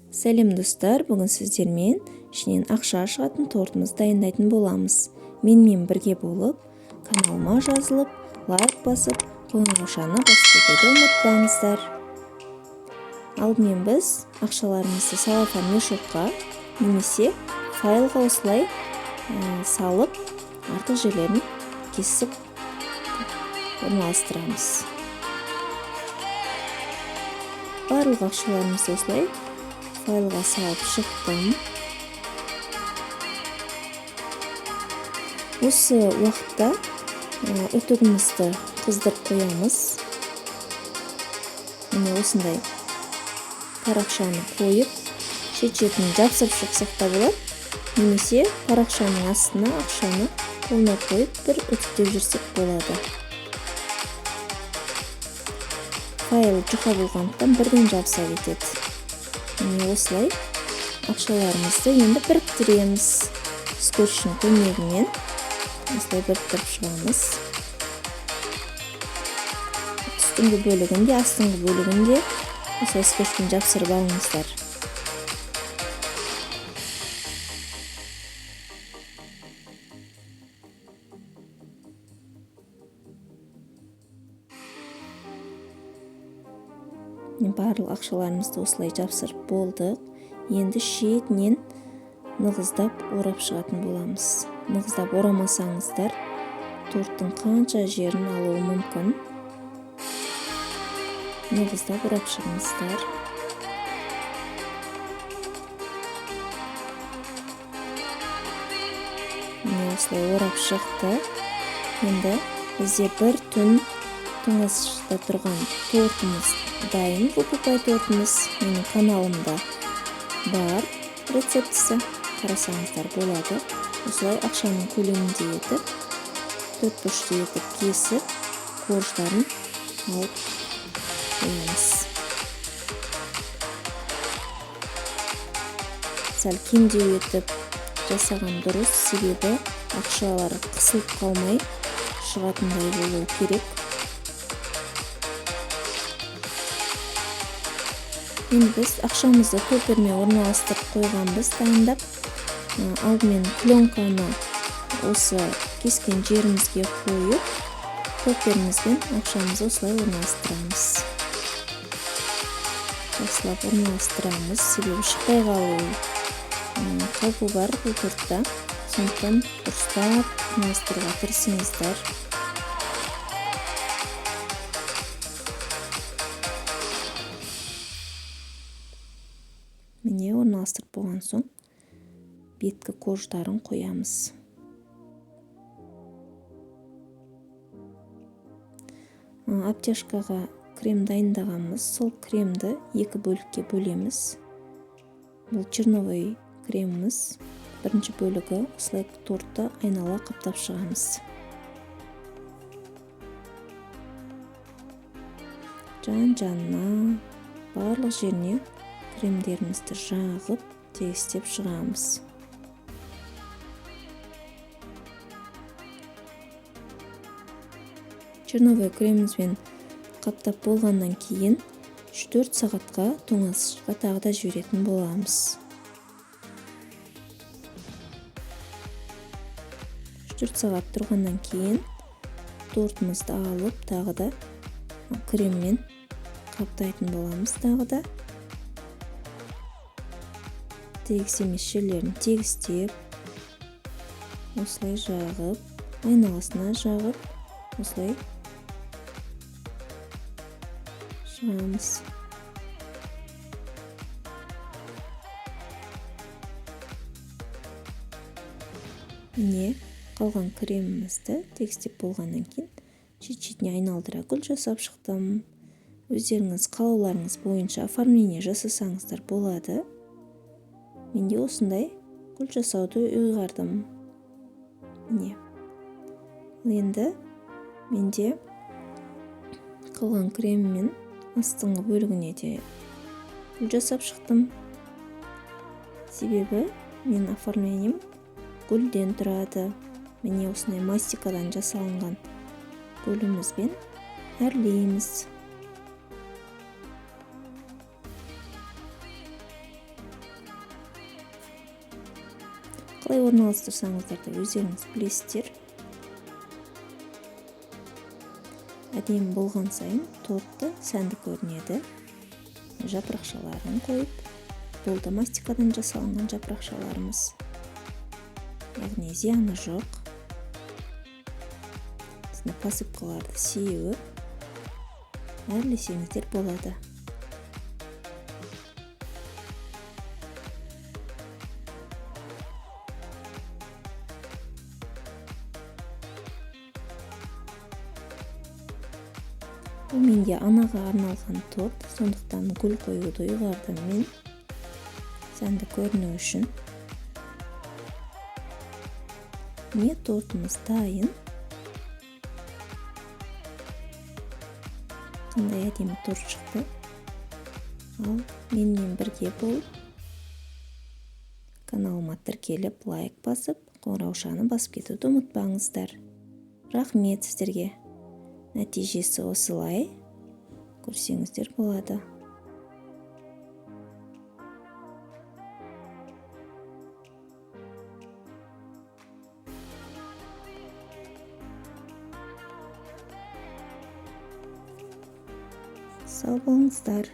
Сәлем, достар! Бүгін сіздермен ішінен ақша шығатын тортымызды дайындайтын боламыз. Менімен бірге болып, каналыма жазылып, лайк басып, қоңыраушаны басып кетуді ұмытпаңыздар. Алдымен біз ақшаларымызды целлофан мешокқа немесе файлға осылай салып, артық жерлерін кесіп орналастырамыз. Барлық ақшаларымызды осылай файлға салып шықтым. Осы уақытта үтігімізді қыздырып қоямыз. Міне, осындай парақшаны қойып, шет-шетін жапсырып шықсақ та болады, немесе парақшаның астына ақшаны қолына қойып, бір үтіктеп жүрсек болады. Файл жұқа болғандықтан, бірден жабыса кетеді. Міне, осылай ақшаларымызды енді біріктіреміз. Скотчтың көмегімен осылай біріктіріп шығамыз. Үстіңгі бөлігін де, астыңғы бөлігін де осылай скотчпен жапсырып алыңыздар. Барлық ақшаларымызды осылай жапсырып болдық. Енді шетінен нығыздап орап шығатын боламыз. Нығыздап орамасаңыздар, торттың қанша жерін алуы мүмкін. Нығыздап орап шығыңыздар. Міне, осылай орап шықты. Енді бізде бір түн тоңазытқышта тұрған тортымыз дайын. Вупи тортымыз менің каналымда бар рецептісі, қарасаңыздар болады. Осылай ақшаның көлеміндей етіп, төрт бұрышты етіп кесіп, корждарын алып қоямыз. Сәл кемдеу етіп жасаған дұрыс, себебі ақшалар қысылып қалмай шығатындай болу керек. Енді біз ақшамызды топпермен орналастырып қойғанбыз дайындап. Алдымен пленканы осы кескен жерімізге қойып, топперімізбен ақшамызды осылай орналастырамыз. Жақсылап орналастырамыз, себебі шықпай қалу қаупі бар бұл тортта. Сондықтан дұрыстап орналастыруға тырысыңыздар. Міне, орналастырып болған соң, беткі корждарын қоямыз. Обтяжкаға крем дайындағанбыз. Сол кремді екі бөлікке бөлеміз. Бұл черновой креміміз, бірінші бөлігі. Осылай тортты айнала қаптап шығамыз. Жан жанына, барлық жеріне кремдерімізді жағып, тегістеп шығамыз. Черновой кремімізбен қаптап болғаннан кейін, 3-4 сағатқа тоңазытқышқа тағы да жіберетін боламыз. 3-4 сағат тұрғаннан кейін тортымызды алып, тағы да креммен қаптайтын боламыз. Тағы да тегіс емес жерлерін тегістеп, осылай жағып, айналасына жағып, осылай шығамыз. Міне, қалған кремімізді тегістеп болғаннан кейін, шет шетіне айналдыра гүл жасап шықтым. Өздеріңіз қалауларыңыз бойынша оформление жасасаңыздар болады. Менде осындай гүл жасауды ұйғардым. Міне, енді менде қалған креммен астыңғы бөлігіне де гүл жасап шықтым, себебі менің оформлением гүлден тұрады. Міне, осындай мастикадан жасалынған гүлімізбен әрлейміз. Қалай орналастырсаңыздар да өздеріңіз білесіздер. Әдемі болған сайын торт та сәнді көрінеді. Жапырақшаларын қойып, бұл да мастикадан жасалынған жапырақшаларымыз. Яғни зияны жоқ. Үстіне посыпкаларды сеуіп, әрлесеңіздер болады. Бұл менде анаға арналған торт, сондықтан гүл қоюды ұйғардым мен, сәнді көріну үшін. Міне тортымыз дайын. Қандай әдемі торт шықты. Ал менімен бірге болып, каналыма тіркеліп, лайк басып, қоңыраушаны басып кетуді ұмытпаңыздар. Рахмет сіздерге. Нәтижесі осылай көрсеңіздер болады. Сау болыңыздар.